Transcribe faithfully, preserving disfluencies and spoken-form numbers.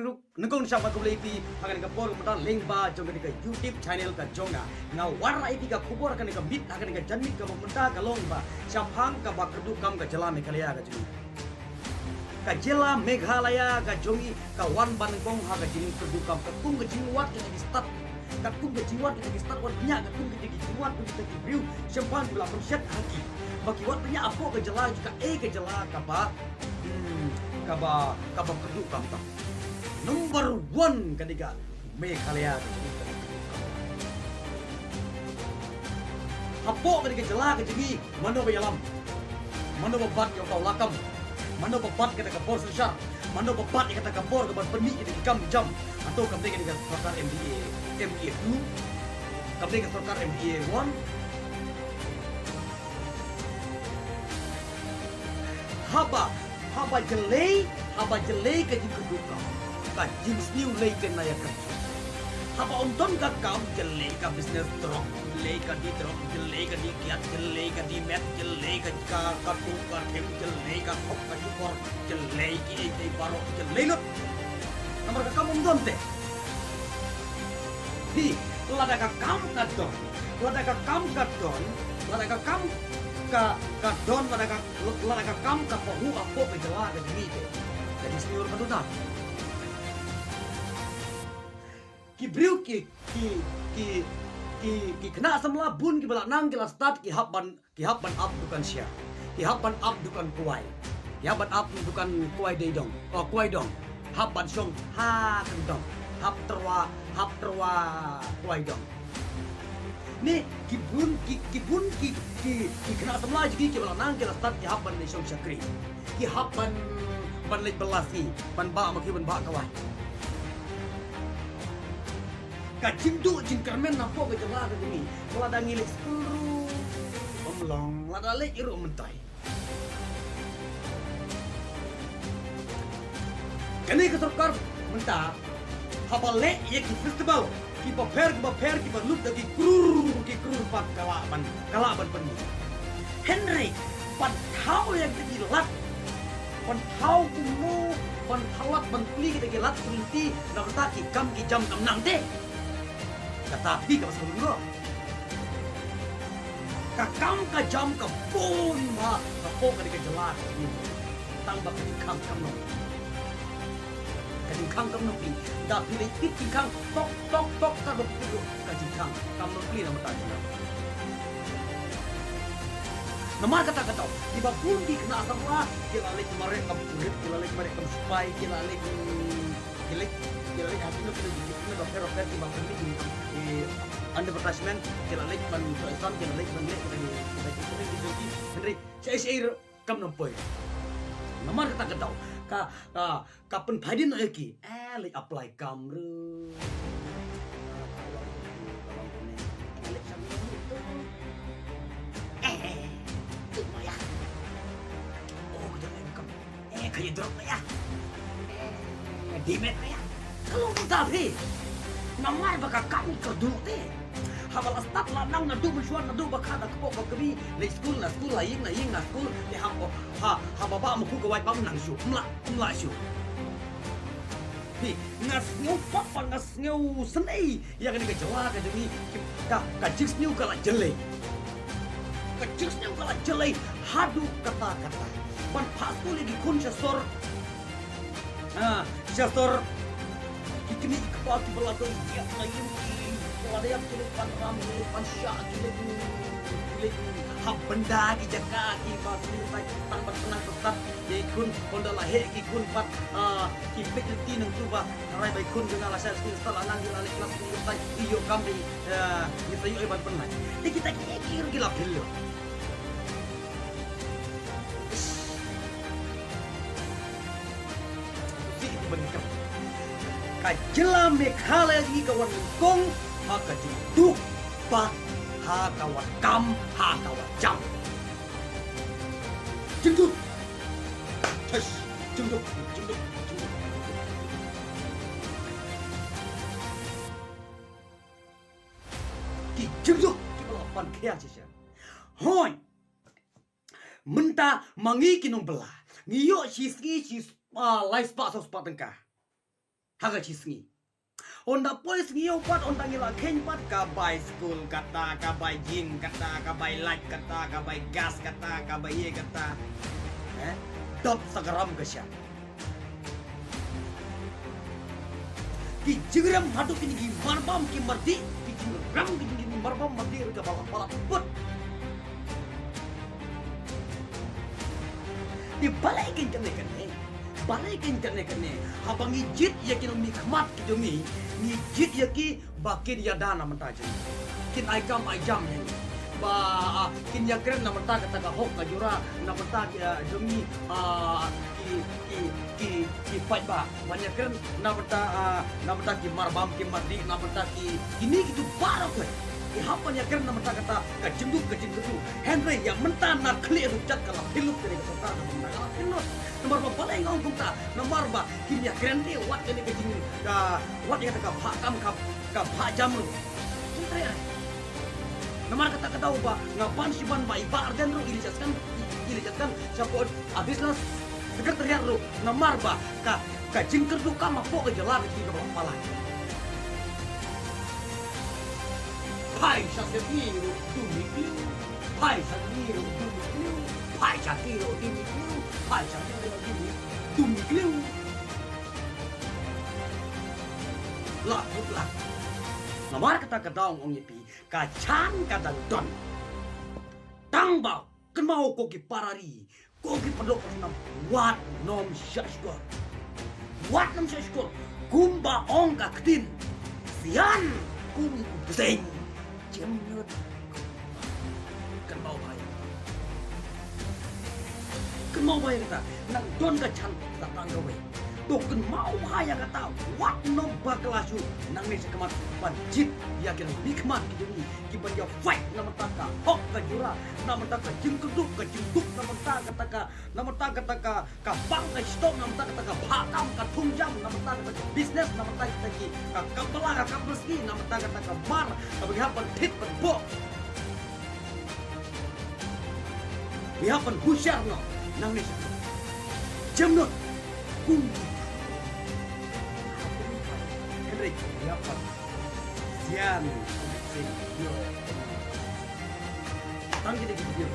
Nyngkong sha ba khublei phi ha kane ka por mynta lyngba jong kane ka YouTube channel ka jong nga. Nga wanrah ïa phi ka khubor ha kane ka miet, ha kane ka janmiet kaba mynta ka long ba shaphang kaba kyrduh kam ka jylla Meghalaya ka jong ngi. Ka jylla Meghalaya ka jong ngi ka wan ba nyngkong ha ka jingkyrduh kam, katkum ka jingwad ka jong ki stad. Katkum ka jingwad ka jong ki stad, wat pynïaid katkum ka jingwad ka jong ki briew shaphang ki ba la pynshet ha ki. Ba ki wad pynïaid hapoh ka jylla, ka eh ka jylla kaba, hmm, kaba, kaba kyrduh kam tam. Number one ka dei ka Meghalaya ka jong ngi. Hapoh ka dei ka jylla ka jong ngi, mano ba ïalam? Mano ba bat ïa uta u lakam? Mano ba bat kata ka bor synshar? Mano ba bat ïa kata ka bor kaban pynmih ïa ki kam jam? Hato kam dei ka dei ka sorkar M D A, M D A two? Kam dei ka sorkar M D A one? Haba, haba jyllei, haba jyllei ka jingkyrduh kam, ka jingsniew lei ka na ïa ka. Haba ym don ka kam, jyllei ka business drok, jyllei ka die drok, jyllei ka die kiad, jyllei ka die met, jyllei ka, ka, ka tu ka thim, jyllei ka thok ka shukor, jyllei kiei kiei baroh, jyllei lut. Namar ka kam ym don te. Hi, lada ka kam ka don, lada ka kam ka don, lada ka kam ka, ka don, lada ka, lada ka kam ka pahuh hapoh ka jylla ka jong ngi te, ka jingsniew ka duna. Ki briew ki, ki, ki, ki, ki khynnah samla bun kiba la nang ki la stad ki hap ban, ki hap ban ap dukan sha. Ki hap ban ap dukan kwai. Ki hap ban ap dukan kwai dei dong. Oh, kwai dong. Hap ban shong ha kyndong. Hap tyrwa, hap tyrwa kwai dong. Ne, ki bun, ki, ki bun, ki, ki, ki khynnah samla jong ngi kiba la nang ki la stad ki hap ban leit shong shakri. Ki hap ban, ban leit bylla sngi, ban bah ma ki, ban bah kawai. Ka jingduh jingkyrmen napoh ka jylla ka jong ngi. Lada ngi leit skul ruh ym long, lada leit ruh ym myntoi. Kane ka sorkar mynta haba leh ïa ki festival kiba pher kiba pher kiba lut da ki krur ki krur pat ka lah ban, ka lah ban pynmih. Hynrei ban thaw ïa kita ki lad, ban thaw kumno, ban thaw lad, ban plie kita ki lad ki lynti na bynta ki kam ki jam kam nang te. Kata phi kaba sngewthuh. Ka kam ka jam ka bun bha hapoh kane ka jylla ka jong ngi. Tang ba ka jingkhang kam nongplie. Ka jingkhang kam nongplie. Da phi leit tip jingkhang tok tok tok ka dok phi ruh ka jingkhang kam nongplie na mynta ka jingkhang. Namar kata ka daw kiba bun ki khynnah samla ki la leit mareh kam pulit, ki la leit mareh kam sipai, ki la leit, ki leit, ki la leit ha kino kino ki kino bapher bapher kiba pynmih ki, ki advertisement, ki la leit ban to exam, ki la leit ban leh ki, ki, ki, hynrei shaei shaei ruh kam nongpoi. Namar kata ka daw ka, ka, ka pynphai dien noh ïa ki. Eh, leit apply kam ruh. Eh, tu mo ya. Oh, kita leit kam. Eh, ka ïa drop na ïa. Eh, demet na ïa. Ka long kumta phi. Namar ba ka kam ka duk te. Haba la start la nang naduh mynshuwa naduh ba kha da kpoh ba kmie, leit skul na skul, la ïing na ïing na skul, te haba, ha, haba bah ma khu ka wait bam nang shuh. Mla, mla shuh. Phi, nga sngew pat ba nga sngew sngewsynei ïa kane ka jylla ka jong ngi, ka, ka jingsniew ka la jyllei. Ka jingsniew ka la jyllei haduh katta katta. Ban phah skul ïa ki khun sha sor. Ah, sha sor. Ki kmie ki kpa kiba la dei ïa la ïa ki, kiba la dei ïa ki leit ban ram, ki leit ban shah, ki leit, ki leit ha bynta ki jaka kiba ki leit tang ban pynang pyntat ïa ki khun, ynda la heh ki khun pat, ah, ki peit lynti nangtu ba tharai ba ki khun jong nga la shah skul, stad la nang, ki la leit klas, ki leit tai, ïoh kam dei, ah, ngi sa ïoh ban pynlait. Te kita ki, ki, ki la phil. Ka jylla Meghalaya jong ngi ka wan nyngkong ha ka jingduk bad ha ka wad kam, ha ka wad jam. Jingduk. Yes. Jingduk, jingduk, jingduk. Ki jingduk kiba la pan khia shisha. Hooid. Mynta ma ngi ki nongbylla ngi ïoh shi sngi shi, ah, lai spah saw spah tyngka. Ha ka shi sngi. Ynda poi sngi ïa u pat, ynda ngi la kheiñ pat, ka bai skul kata, ka bai jing kata, ka bai light kata, ka bai gas kata, ka bai ïa kata. Eh? Dap sa ka ram ka sha. Ki jingrem haduh kine ki marbam ki mardih, ki jingrem ki jingrem marbam mardih ka balang balang put. Te balei kein kane kane? Balei kein kane kane? Haba ngi jied ïa ki nongmihkhmat ki jong ngi, ngi jied ïa ki ba kin ïada na bynta jong ngi. Kin ai kam ai jam ïa ngi. Ba, ah, kin ïakren na bynta kata ka hok ka jura, na bynta ki, ah, jong ngi, ah, ki, ki, ki, ki paidbah. Ban ïakren na bynta, ah, na bynta ki marbam ki mardih, na bynta ki, kine kitu baroh. Ki hap ban ïakren na bynta kata ka jingduk ka jingkyrduh. Hynrei ïa mynta na khlieh ruh jait ka la pynlut kane ka sorkar, na bynta ka la pynlut. Namar ba balei nga ong kumta? Namar ba kim ïakren te wat kane ka jing, ka, wat ïa kata ka phah kam ka, ka phah jam ruh. Hynrei namar kata ka daw ba nga pan shi ban ba i Bah Ardent ruh i la jat skan, i, i la jat skan shapoh Additional Secretariat ruh, namar ba ka, ka jingkyrduh kam hapoh ka jylla ka jong ngi ka long palat. Phai sha Syrngi ruh dum hi kliew. Phai sha Syrngi ruh dum hi kliew. Phai sha ki ruh dum hi kliew. Phai sha ki ruh dum hi, dum hi kliew. La kut la. Namar kata ka daw nga ong ïa phi, ka jan ka dang don. Tang ba kynmaw ko ki para ri, ko ki paralok parasnam, wat nym shahshkor. Wat nym shahshkor. Kumba ong ka ktien, sian kum u bseiñ. Jemnud. Kynmaw bha ïa kata. Kynmaw bha ïa kata. Nang don ka jan sa tang kawei. To kynmaw bha ïa kata, wat nym bakla shuh, nangne shakhmat ban jied ïa ki nongmihkhmat ki jong ngi, ki ban ïa fight na bynta ka hok ka jura, na bynta ka jingkyrduh ka jingduk, na bynta kata ka, na bynta kata ka, ka bank ka stock, na bynta kata ka phah kam ka thung jam, na bynta kata ka business, na bynta kata ki, ka, ka bala ka, ka bala sngi, na bynta kata ka mar, kaba ngi hap ban thied ban bok. Ngi hap ban husiar noh nangne shakhmat. Jemnud. Kum. Hynrei ngi hap ban sian. Tang kine ki video.